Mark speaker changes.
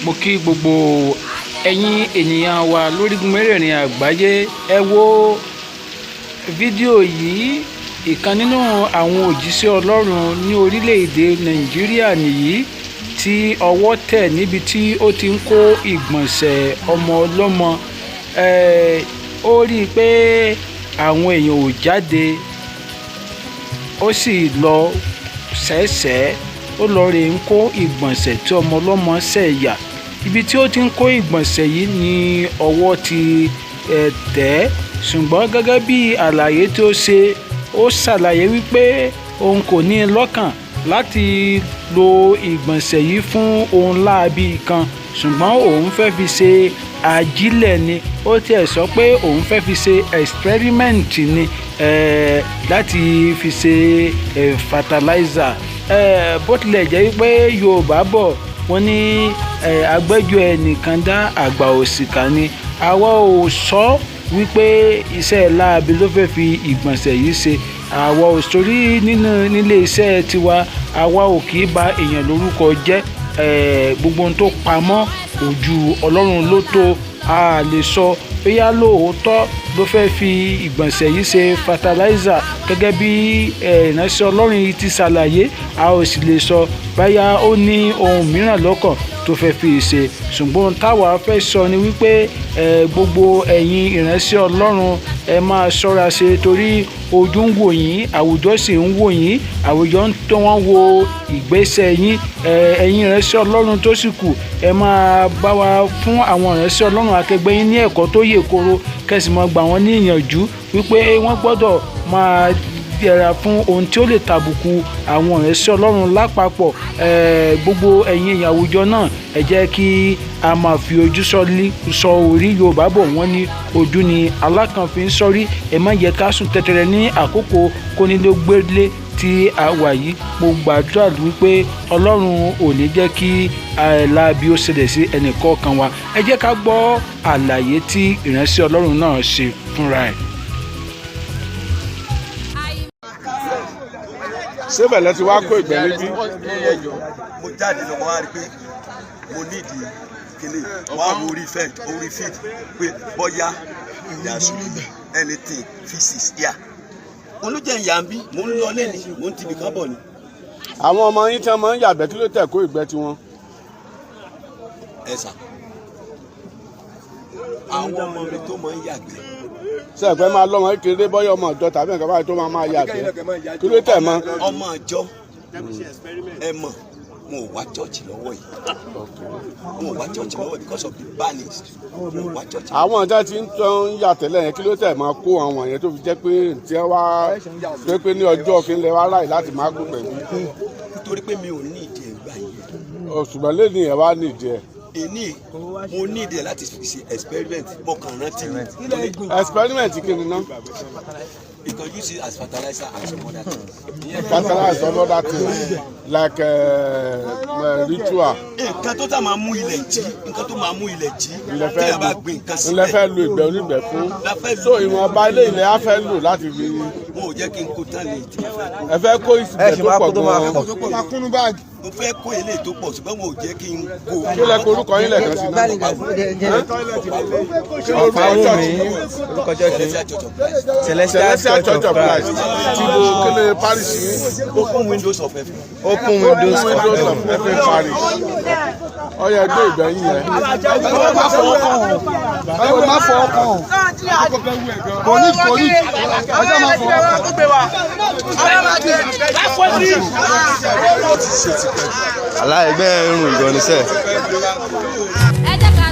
Speaker 1: Mo kí gbogbo ẹ̀yin ènìyàn wa lórígun mẹ́rẹ̀ẹ̀rin àgbáyé. Ẹ wo fídíò yìí. Ìkan nínú àwọn òjíṣẹ́ Ọlọ́run ní orílẹ̀-èdè Nàìjíríà nìyí tí ọwọ́ tẹ̀ níbi tí ó ti ń kó ìgbọ̀nsẹ̀ ọmọ ọlọ́mọ. Ó rí i pé àwọn èèyàn ò jáde, ó sì lọ sẹ́sẹ̀ẹ́, ó lọ rè ń kó ìgbọ̀nsẹ̀ tí ọmọ ọlọ́mọ ṣẹ̀ yà. Ibi tí ó ti ń kó ìgbọ̀nsẹ̀ yìí ní ọwọ́ ti tẹ̀ ẹ́. Ṣùgbọ́n gẹ́gẹ́ bí àlàyé tí ó ṣe, ó ṣàlàyé wípé òun kò ní lọ́kàn láti lo ìgbọ̀nsẹ̀ yìí fún ohun láabi kan, ṣùgbọ́n òun fẹ́ fi ṣe ajílẹ̀ ni. Ó tiẹ̀ sọ pé òun fẹ́ fi ṣe experiment ni, láti fi ṣe fertilizer. Bó tilẹ̀ jẹ́ wípé Yorùbá bọ̀, wọ́n ní agbẹ́jọ́ ẹnìkan dá, àgbà òṣìkà ni. Àwa ò sọ wípé iṣẹ́ láabi ló fẹ́ fi ìgbọ̀nsẹ̀ yìí ṣe. Àwa ò sórí nínú nílé iṣẹ́ tiwa, àwa ò kì í ba èèyàn lórúkọ jẹ́. Gbogbo ohun tó pamọ́, ojú Ọlọ́run ló tó. A lè sọ bóyá lóòótọ́ ló fẹ́ fi ìgbọ̀nsẹ̀ yìí ṣe fertilizer gẹ́gẹ́ bí ìránṣẹ́ Ọlọ́run yìí ti ṣàlàyé. A ò sì lè sọ bóyá ó ní ohun mìíràn lọ́kàn tó fẹ́ fi ṣe. Ṣùgbọ́n táwa fẹ́ sọ ni wípé gbogbo ẹ̀yin ìránṣẹ́ Ọlọ́run, ẹ máa ṣọ́ra ṣe, torí ojú ń wò yín, àwùjọ sì ń wò yín, àwùjọ ń tó wọ́n wo ìgbésẹ̀ yín. Ẹ̀yin ìránṣẹ́ Ọlọ́run tó sì kù, ẹ máa bá wa fún àwọn ìránṣẹ́ Ọlọ́run akẹgbẹ́ yín ní ẹ̀kọ́ tó yè koro, kẹ́sì máa gbà wọ́n ní ìyànjú wípé wọ́n gbọ́dọ̀ máa yẹra fún ohun tí ó lè tàbùkù àwọn ìránṣẹ́ Ọlọ́run lápapọ̀. Gbogbo ẹ̀yin èèyàn àwùjọ náà, ẹ jẹ́ kí a máa fi ojú sọ́lí sọ orí. Yorùbá bọ̀, wọ́n ní ojú ni alákàn fi ń sọ́rí. Ẹ má jẹ́ ká sùn tẹ́tẹ́rẹ́ ní àkókò kónílé-gbélé tí a wà yìí. Mo gbàdúrà wípé Ọlọ́run ò ní jẹ́ kí láabi ó ṣẹlẹ̀ sí ẹnì kọ̀ọ̀kan wa. Ẹ jẹ́ ká gbọ́ àlàyé tí ìránṣẹ́ Ọlọ́run náà ṣe fúnra ẹ̀.
Speaker 2: Síbẹ̀ lẹ ti wá kó ìgbẹ́ níbí?
Speaker 3: Mo jáde lọ, mo wá rí i pé mo nídìí kíní. Mo wá wo orí fed, orí feed, pé bóyá there should be anything feces here. Mo ló jẹ́ ìyá ń bí. Mo ń lọ lẹ́ni, mo ń tibì kan bọ̀ ni.
Speaker 2: Àwọn ọmọ yín tí wọ́n máa ń yàgbẹ́, kí ló tẹ̀ kó ìgbẹ́ tiwọn?
Speaker 3: Ẹ sà, àwọn ọmọ mi tó máa ń yàgbẹ́.
Speaker 2: Ṣé ẹ̀pẹ́ máa lọ́mọ kékeré, bọ́yọ̀ ọmọ ìjọ tàbí nǹkan báyìí tó máa máa yàgbẹ́, kí ló tẹ̀ mọ́?
Speaker 3: Ọmọ ìjọ, ẹ mọ̀, mo ò wá church lọ́wọ́ yìí. Mo ò wá church lọ́wọ́ yìí because of the bannings. Mo ò wá church.
Speaker 2: Àwọn ìjọ tí ń tọ́ ń yà tẹ́lẹ̀ yẹn, kí ló tẹ̀ máa kó àwọn yẹn tó fi jẹ́ pé tí wọ́n wá pé pé ní ọjọ́ kí n lè wá ráì láti máa kó pẹ̀lú?
Speaker 3: Nítorí pé mi ò ní ìdí ẹ̀ gbà yẹn.
Speaker 2: Ṣùgbọ́n lẹ́nu yẹn wá nídìí ẹ̀.
Speaker 3: Èní mo ní ìdí ẹ̀ láti fi ṣe experiment. Mo kàn rántí mi.
Speaker 2: Experiment kí ni ná?
Speaker 3: You can use it as fertilizer and some other things.
Speaker 2: Fertilizer, some other things, like ritual.
Speaker 3: Nǹkan tó tà máa mú ilẹ̀ jí, nǹkan tó máa mú ilẹ̀ jí.
Speaker 2: Ilẹ̀
Speaker 3: tí
Speaker 2: fẹ́
Speaker 3: a bá
Speaker 2: lò
Speaker 3: gbin nǹkan
Speaker 2: ilẹ̀
Speaker 3: síbẹ̀.
Speaker 2: Fẹ́ lo ìgbẹ́ onígbẹ́ fún.
Speaker 3: La fẹ́ lò.
Speaker 2: So ìwọ̀nba ilé ilẹ̀ á fẹ́ lò láti fi.
Speaker 3: Mo ò jẹ́ kí n kó tán lè tí mo fẹ́ kó.
Speaker 2: Ẹ fẹ́ kó ìgbẹ́ tó pọ̀ gan-an.
Speaker 3: Mo fẹ́ kó eléyìí tó pọ̀, ṣùgbọ́n mo ò jẹ́ kí n kó.
Speaker 2: Kí lẹ kó orúkọ yín lẹ́ẹ̀kan sí náà? Kí lorúkọ church?
Speaker 4: Orúkọ church?
Speaker 3: Celestial Church of Christ.
Speaker 4: Celestial.
Speaker 2: Celestial Church of Christ tí mo kí ni parish yín?
Speaker 3: Open Windows of Heaven.
Speaker 4: Open Windows
Speaker 2: Open
Speaker 4: of
Speaker 2: Windows of
Speaker 4: Heaven.
Speaker 2: Heaven parish. Ọyọ ẹgbẹ́ ìgbẹ́yìn yẹn.
Speaker 5: Má fọwọ́ kàn ọ́, ẹ má fọwọ́ kàn ọ́. Kò ní, kò ní, ọjọ́ má fọwọ́ kàn.
Speaker 4: Aláìgbẹ́ irun ìgànnisẹ́.
Speaker 6: Ẹ jẹ́ ká